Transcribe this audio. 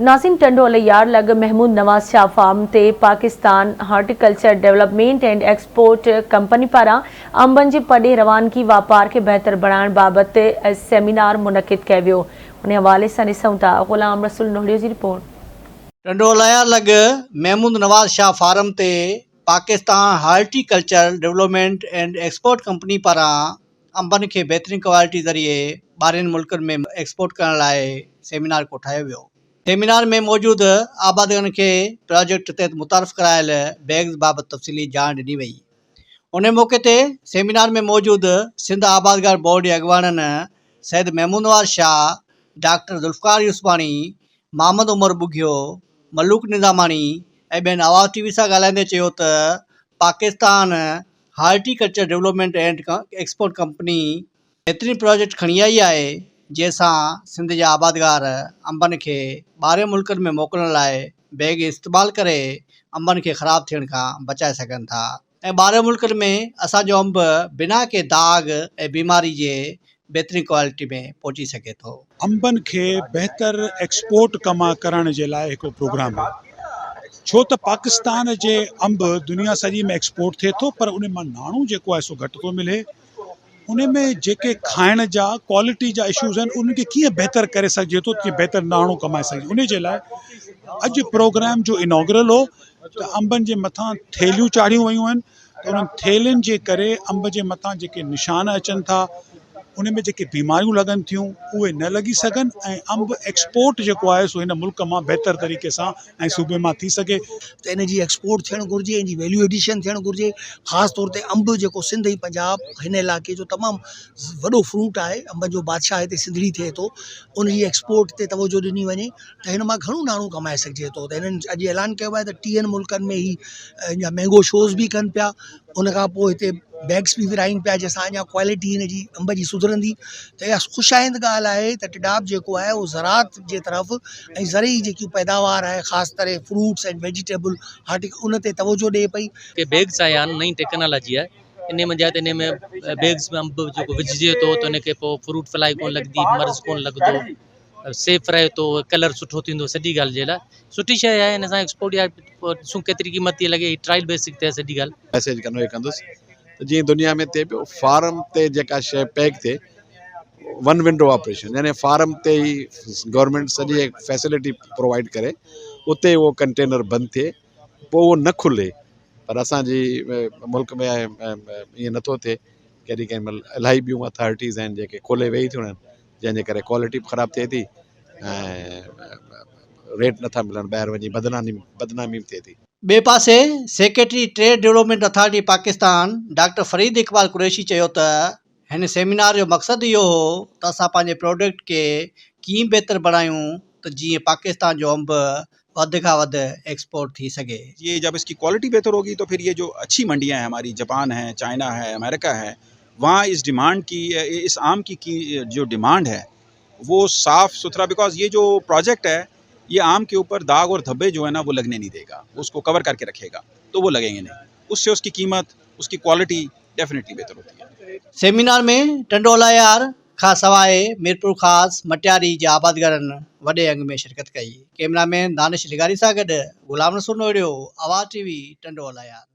ناظم ٽنڊو الهيار لڳ محمود نواز شاهه فارم تي Pakistan horticulture development and export company پاران انبن جي پرڏيهه روانگي واپار کي بهتر بڻائڻ بابت سيمينار منعقد ڪيو ويو ان حوالي سان ڏسون ٿا غلام رسول نوهڙيو جي رپورٽ. ٽنڊو الهيار لڳ محمود نواز شاهه فارم تي Pakistan horticulture development and export company پاران انبن کي بهترين ڪوالٽي ذريعي ٻاهرين ملڪن ۾ ايڪسپورٽ ڪرڻ لاء سيمينار ڪوٺايو ويو. سيمينار ۾ موجود آبادگارن کي پراجيڪٽ تحت متعارف ڪرايل بيگز بابت تفصيلي ڄاڻ ڏني وئي. ان موقعي تي سيمينار ۾ موجود سنڌ آبادگار بورڊ جي اڳواڻن سيد محمود نواز شاهه، ڊاڪٽر ذوالفقار يوسفاڻي، محمد عمر ٻگهيو، ملوڪ نظاماڻي ۽ ٻين آواز ٽي وي سان ڳالهائيندي چيو ته Pakistan horticulture development and export company بهترين پراجيڪٽ کڻي آئي آهي جنهن سان سنڌ جا آبادگار انبن کي ٻاهرين ملڪن ۾ موڪلڻ لاء بيگ استعمال ڪري انبن کي خراب ٿيڻ کان بچائي سگهن ٿا ۽ ٻاهرين ملڪن ۾ اسان جو انب بنا ڪنهن داغ ۽ بيماري جي بهترين ڪوالٽي ۾ پهچي سگهي ٿو. انبن کي بهتر ايڪسپورٽ ڪما ڪرڻ جي لاء هڪڙو پروگرام هو ڇو ته پاڪستان جي انب دنيا سڄي ۾ ايڪسپورٽ ٿئي ٿو پر ان مان ناڻو جيڪو آهي سو گهٽ ٿو ملي ان ۾ جيڪي کائڻ جا ڪوالٽي جا اشوز آهن انهن کي ڪيئن بهتر ڪري سگهجي ٿو ڪيئن بهتر ناڻو ڪمائي سگهجي ان جي لاء اڄ پروگرام جو انوگرل هو ته انبن جي مٿان ٿيلهيون چاڙهيون ويون آهن ته انهن ٿيلهين جي ڪري انب جي مٿان جيڪي نشان اچن ٿا ان ۾ جيڪي بيماريون لڳن ٿيون اهي نه لڳي سگهن ۽ انب ايڪسپورٽ جيڪو آهي سو هن ملڪ مان بهتر طريقي سان ۽ صوبي مان ٿي سگهي. ته ان جي ايڪسپورٽ ٿيڻ گهرجي ان جي ويليو ايڊيشن ٿيڻ گهرجي خاص طور تي انب جيڪو سنڌ ۽ پنجاب هن علائقي جو تمام وڏو فروٽ آهي انبن جو بادشاهه هتي سنڌڙي ٿئي ٿو ان جي ايڪسپورٽ تي توجه ڏني وڃي ته هن مان گهڻو ناڻو ڪمائي سگهجي ٿو ته هنن اڄ اعلان ڪيو آهي ته ٽيهن ملڪن ۾ هي ان جا مينگو شوز به ڪن پيا ان کان پوء هتي بيگس به ورهائين پيا جنهن سان اڃا ڪوالٽي هن جي انب جي سڌرندي ته اها خوش آئند ڳالهه آهي ته ٽڊاب جيڪو آهي اهو زراعت جي طرف ۽ زرعي جيڪي پيداوار آهي خاص طرح فروٽس ۽ ويجيٽيبل هارٽي ان تي توجه ڏئي پئي. ڪي بيگس آيا آهن نئين ٽيڪنالاجي آهي انهي منجهه آهي ته انهي ۾ بيگس ۾ انب جيڪو وجهجي ٿو ته ان کي پوء فروٽ فلائي ڪونه لڳندي مرض ڪونه لڳندو سيف رهي ٿو ڪلر سٺو ٿيندو سڄي ڳالهه جي لاء سٺي شيء آهي هن سان ايڪسپورٽ يا ڏسون ڪيتري قيمت ٿي لڳي هي ٽرائل بيسڪ تي آهي سڄي ڳالهه. ميسيج ڪنوي ڪندس ته جيئن دنيا ۾ ٿئي پيو فارم تي جيڪا شيء پيڪ ٿئي ون ونڊو آپريشن يعني فارم تي ئي گورنمينٽ سڄي فيسلٽي پرووائيڊ ڪري اتي اهو ڪنٽينر بند ٿئي پوء اهو نه کلي پر اسانجي ملڪ ۾ ائين نٿو ٿئي ڪيڏي ڪنهن مهل الاهي ٻيون اٿارٽيز آهن جيڪي کولي ويهي ٿيون رهن جنهن جي ڪري ڪوالٽي به خراب ٿئي ٿي ۽ ريٽ نٿا ملن ٻاهر وڃي بدنامي بدنامي به ٿئي ٿي. ٻئي پاسي secretary trade development authority Pakistan doctor Farid Iqbal Qureshi چيو ته هن سيمينار جو مقصد اهو هو ته اسان پنهنجي پراڊڪٽ کي ڪيئن بهتر بڻايون ته جيئن پاڪستان جو انب وڌ کان وڌ ايڪسپورٽ ٿي سگهي. ये जब इसकी क्वालिटी बेहतर होगी तो फिर ये जो अच्छी मंडियां हैं हमारी जापान है चाइना है अमेरिका है वहाँ इस डिमांड की इस आम की, की जो डिमांड है वो साफ़ सुथरा because ये जो प्रोजेक्ट है ये आम के ऊपर दाग और धब्बे जो है ना वो लगने नहीं देगा, उसको कवर करके रखेगा तो वो लगेंगे नहीं, उससे उसकी कीमत उसकी क्वालिटी डेफिनेटली बेहतर होती है। سيمينار ۾ ٽنڊو الهيار کان سواء ميرپورخاص، مٽياري جي آبادگارن وڏي انگ ۾ شرڪت ڪئي. ڪئميرا مين دانش لغاري سان گڏ غلام رسول نوهڙيو، آواز ٽي وي، ٽنڊو الهيار.